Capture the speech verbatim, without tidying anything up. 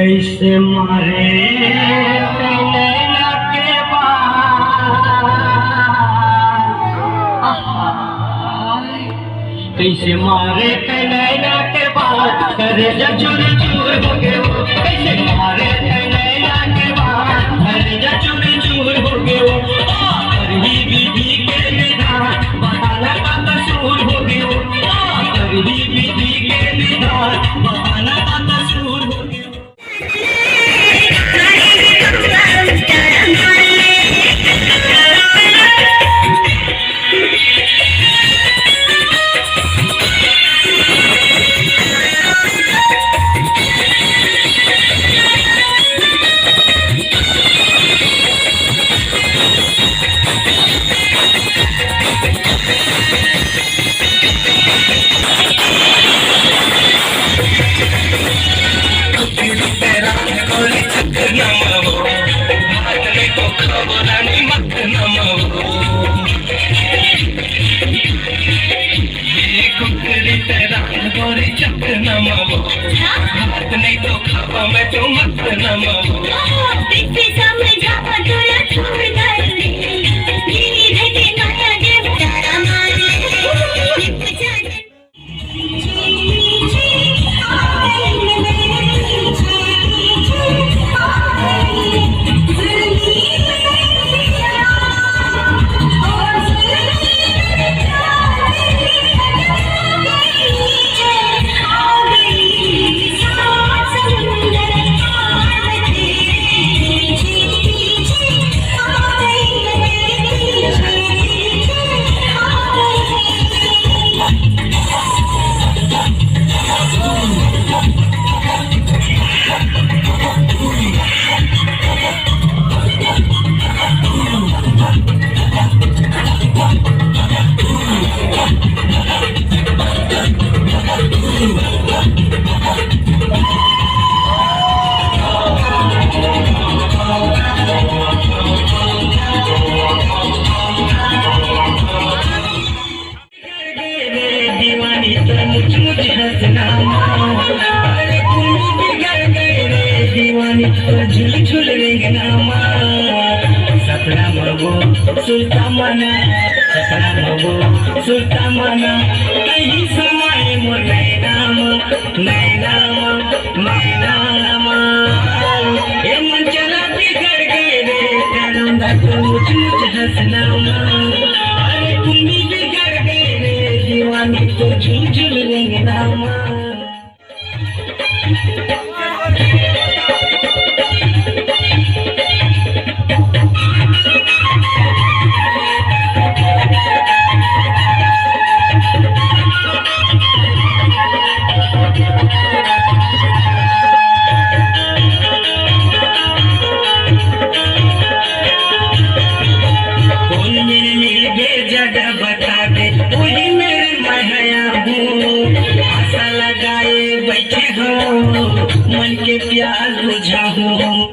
कइसे मारे तैं नैना के बाण, कइसे मारे तैं नैना के बाण, करेजा चूर चूर हो गे वो। कइसे मारे तैं नैना के बाण, करेजा चूर चूर हो गे वो। आ, करही विधि के विधान, बता ना का कसूर हो गे वो। आ, करही विधि के विधान, बता ना का कसूर हो गे वो। दीवानी तो मुझ मुझ हंसना मा। अरे कुनी बिगड़ गए रे दीवानी तो झुल झुल रेंगना मा। सपना मगो सुरता मना, सपना मगो सुरता मना। कहीं समाए मोर नैना मा, नैना मा, नैना मा। ए मन चला बिगड़ गए रे, कानून दा तो मुझ मुझ हंसना मा। अरे कुनी बिगड़ गए रे दीवानी तो झुल झुल रेंगना मा। कोन मेर मिलबे जगह बता दे, वही मेर महया हूँ। आशा लगाए बैठे हो, मन के प्यास बुझा हूँ।